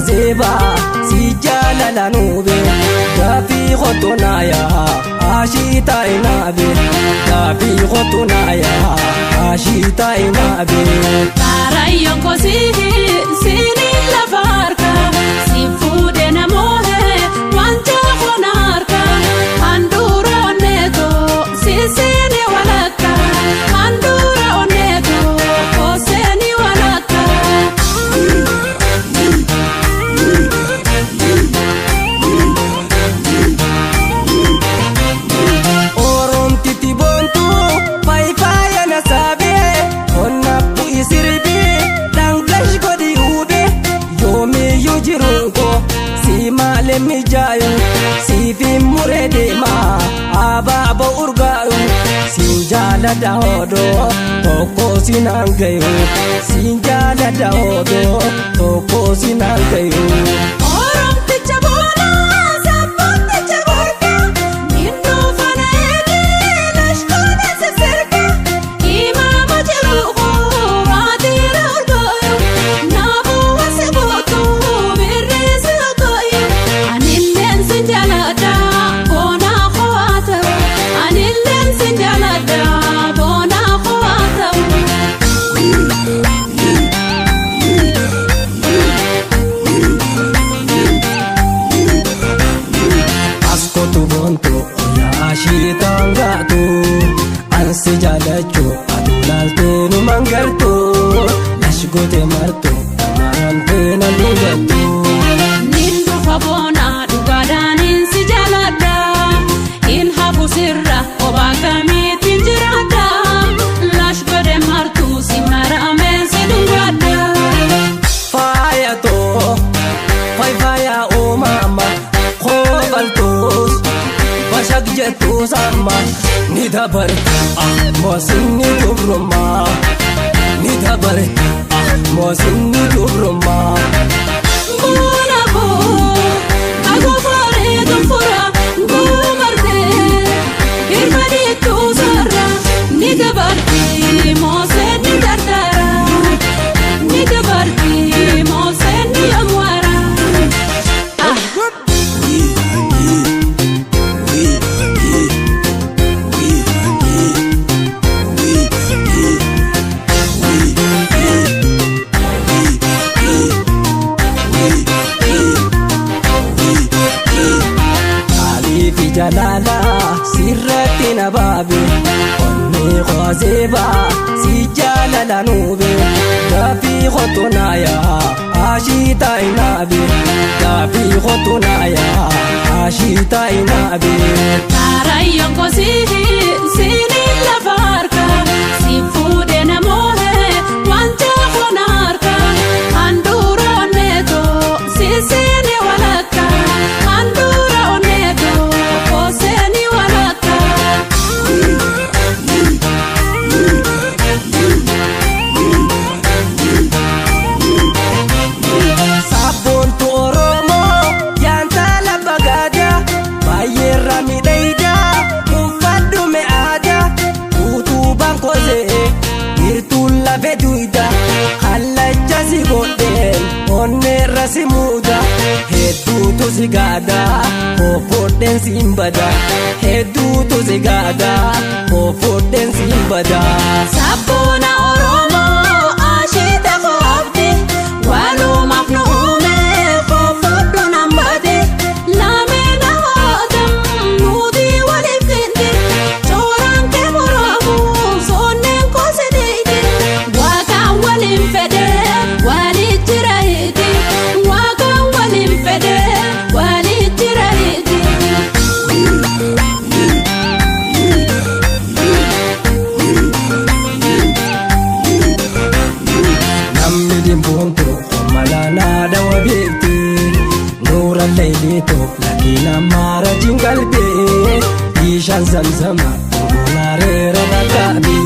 Azeeba si jaalala nuube gaafii kottu naayaa ashii taa'e naabe gaafii kottu naayaa ashii taa'e naabe. Karayyoon kosii siiniin lafa harka si fuudhee namoohee wanta foon harka handhuura onneetoo siseeni walakka handhuura onneetoo koseeni walakka. Oromtiti boontuu faayifaaya na saabee onna bu'i sirbii dhangash godhi uube yoomiyyuu jiruun koo si maalee mijaayu siifi muree deemaa abaaboo urgaayu siin jaaladha odoo tokko siin hangayu siin jaaladha odoo tokko siin hangayu. Oromticha boonaa sabboonticha gorka minnuu fana eegee lashkoota sisirka imaama jiruufu baatiira urgooyu naafuu wasi gootu birreesi ogooyu anilleen sin jaaladha boonaa koo ta'u anilleen sin jaaladha boonaa koo ta'u. Askootu boontu yaashii taangaatu ansi jaalachuu aduu laaltee nu mangartu lashgootee martu marantee na dhugattu. Nin dhufa boonaa dhugaadhaanin si jaaladha. In hafu sirra kophaa kamiitiin jiraadha. Lash godhe martuu si maramee si dhungadha. Faayatoo faaya uumama koobaltuus bashaq jettuus amma ni dabare moosinni dubrummaa ni dabare moosinni dubrummaa. Boona boo agofaaree gonfora goomartee hirma dhiittuu sarara ni dabarti mooseen ni dardara ni dabarti mooseen ni amwaara. Ah. Aliifi jaalala sirratti na baabe onnee koo azeeba si jaalala nuube gaafii kottu naayaa ashii taa'e naabe gaafii kottu naayaa ashii taa'e naabe. Karayyoon kosii siiniin lafa harka si fuudhee namoohee wanta foon harka handhuura onneetoo siseeni walakka handhuura onneetoo koseeni walakka. Sabboontu Oromoo yaanta lafa gaadaa baay'eerra miidhagdaa uffadhu mi'aadaa utubaan kosee hirtuun lafe duyda kallacha si godheen onneerra si muuda hedduutu si gaadaa koofodheen si hin bada hedduutu si gaadaa koofodheen si hin bada. Sabboona Oromoo asheeta koobde walumaaf nu uume koofodhu nambate lameen hawaatam nuti waliif kenne cooraan kee moraamu soonneen koseneete waaqaan waliin fedhe walii jira hiiti waaqaan waliin fedhe walii jira hiiti. Namni dimboontu malaanaa dhawa beekti nuura leeyliitu lakiin ammaara jingalbee bishaan zamzama dhugumaareera rakkaabi.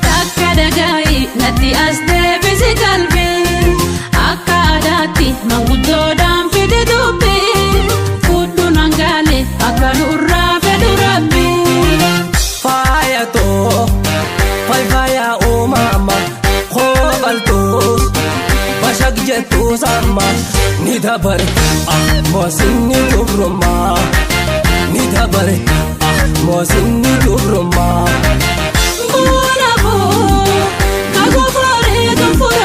Takka dhagaayi natti as deebisi qalbii akka aadaatti manguddoodhaan fide dubbii fudhu nangaale akka nurraa fedhu rabbi. Faayatoo faaya uumama koobaltuus bashaq jettuus amma ni Dabare moosinni dubrummaa ni dabare moosinni dubrummaa. Boona.